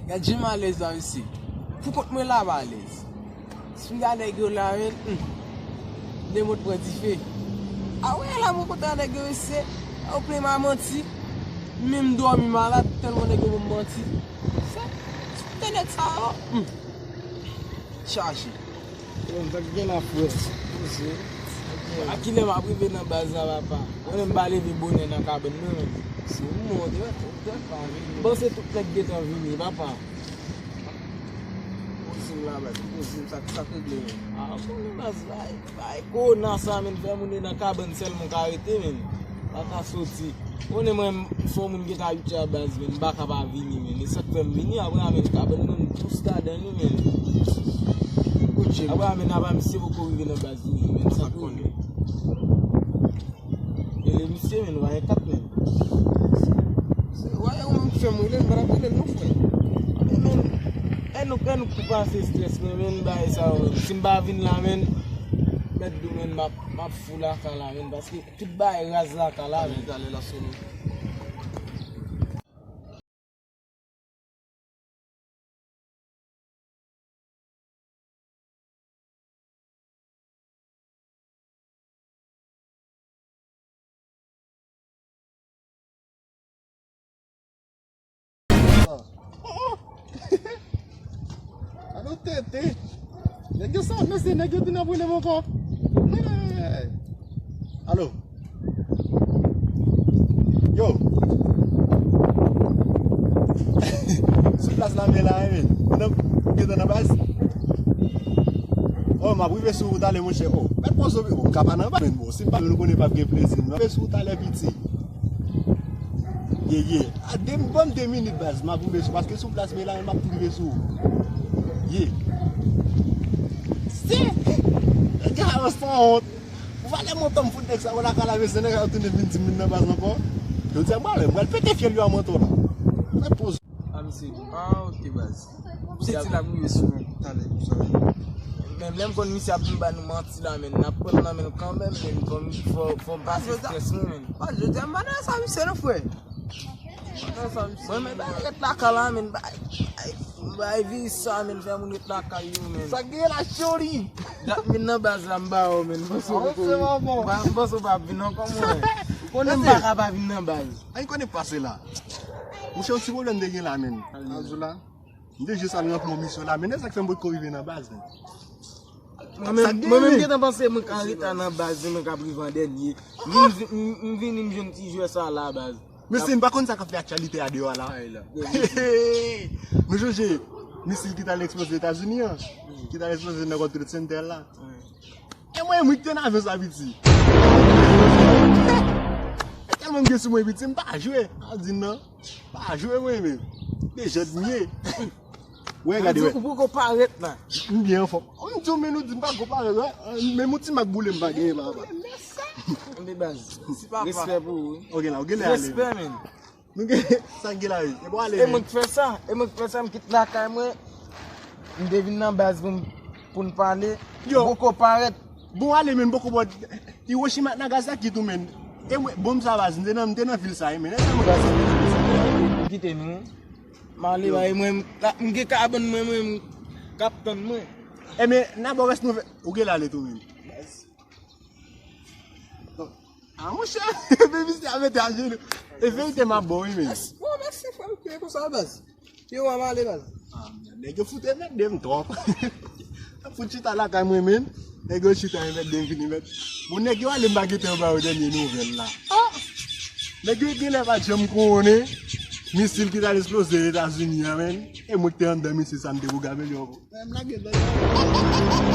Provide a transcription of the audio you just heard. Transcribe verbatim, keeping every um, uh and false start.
Gad jan m alèz la, mesye. Pou kont mwen la, m alèz. Si m gade nèg yo la, men, hmm. Demon pran dife. A wè la, mwen kontan nèg yo, mesye. Yo plen m a manti. Menm dòmi malad, tèlman nèg yo ban m manti. Se, se nèg sa yo, hmm. Chaje. Yo, sa k gen la, frè? Poze. A kilè m ap rive nan baz la, papa? Mwen menm m pa leve bonè nan kabann mwen menm. Si w monte, w te pa vini. M panse tout nèg gentan vini, papa. Poze m la, baz. Poze m, sa, sa k regle menm? A, konnen baz, bay, bay kona sa, menm fè moun nan kabann sèlman ka rete, menm. Pa ka soti. Konnen mwen, m fò moun gentan abitye a baz, men m pa ka pa vini, men. E sa k fè m vini, apre a, men, kabann mwen, m tous gadan li, men. Apre a, men, apa misye poko rive nan baz li, men. Sa k konnen. Rele misye, men, nou pa gen kat, men. Se, wè, ou menm ki fè m rele, m pa t ap rele l non, frè. Men, men, e nou, e nou pou pase estrès, men, men, bagay sa yo, men. Si m pa vin la, men, mèt di w, men, m ap, m ap fou lakay la, men, paske tout bagay raz lakay la, men. Talè, talè, la sone. Alo tete. Nèg yo sa, mesye, nèg yo vin nan pwoblèm ankò. Hey. Alo. Yo. Sou plas la, men la, men. Ou nan, ou gentan nan baz? Oh, m ap rive sou ou talè, monchè. Oh, mèt poze w, oh, m ka pa nan baz, men. Bon, si m pa nou konnen p ap gen plezi. M ap rive sou ou talè, piti. Ye, ye. A, de, ban m de minit, baz. M ap rive sou, paske sou plas, men la, men m ap rive sou ou. Ye. Se, nèg yo san wont. Ou valè montan m fout nèg sa yo lakay la, mesye, nèg yo tounen vin di m vin nan baz ankò. Jodi a, m pral, m pral pete fyèl yo a mantò la. Mèt poze. A, misye, a, ok, baz. Misye di l ap rive sou mwen talè, konsa. Menm lè m konn misye ap vin ba nou manti la, men n ap pran l nan men l kanmenm, men fò m, fò, fò m pase estrès mwen, men. A, jodi a, m pa nan sa, misye, non, frè. Mwen, men, bay, ret lakay la, men, bay, bay, bay, viris sa, men, fè moun ret lakay yo, men. Sa gen la, chori? Dat vin nan baz la, m ba w, men, m panse w poko, m panse w pa ap vin ankò, mwen. Ou konnen m pa ka pa vin nan baz. Ay, konnen pase la. Monchè, yon ti pwoblèm te gen la, men. Azou la. M te jis al ranpli yon misyon la, men, e sa k fè m potko rive nan baz, men. Mwen menm, mwen menm gentan panse mwen ka reta nan baz, se mwen k ap rive an dènye. M vin, m, m vini, m jwenn ti jwè sa la, baz. Mesye, n pa konn sa k ap fè aktyalite a deyò a la. Nou sonje misil ki t al eksploze Etazini an, ki t al eksploze nan World Trade Center la. E mwen, mwen ki te nan avyon sa, piti. E tèlman m gen sou mwen, piti, m pa jwe. A di non. Pa jwe, mwen, men. Dejan m ye. Wè, gade, wè. Ou poko parèt la. M byen anfòm. M di w, men nou di m pa ko parèt, wè. Men yon ti mak boule m pa genyen, papa. Anbe baz. Respè pou ou, wi. Ok, la, ou genlè ale. Respè, men. Nou gen, sa gen la, wi. E bon, ale, men. E mwen k fè sa. E mwen k fè sa, m kite lakay mwen. M te vin nan baz pou m, pou n pale. Yo. Poko parèt. Bon, ale, men, poko bò. Hiroshima ak Nagasaki tou, men. E mwen, bonm sa, baz, m te nan, m te nan vil sa, wi, men. Baz, m kite nou. M ale, bay mwen, m gen kabann mwen, mwen, m k ap tann mwen. Ebyen, n a ba w rès nouvèl. Ou genlè ale tou, men. A, monchè, baby, se a mete ajenou. E verite m ap ba w, wi, men. Bon, mèsi, frè m, ke konsa, baz. Yo, m ale, baz. A, nèg yo fout enmède m twòp. Fout chita lakay mwen, men. Nèg yo chita enmède m vini, men. Bon, nèg yo ale, m pa gentan ba yo dènye nouvèl la. A! Nèg yo genlè pa t janm konnen misil ki t al eksploze Etazini an, men. E mwen ki te anndan misil sa, m te pou gabe l yo. Men, m lage dèyè.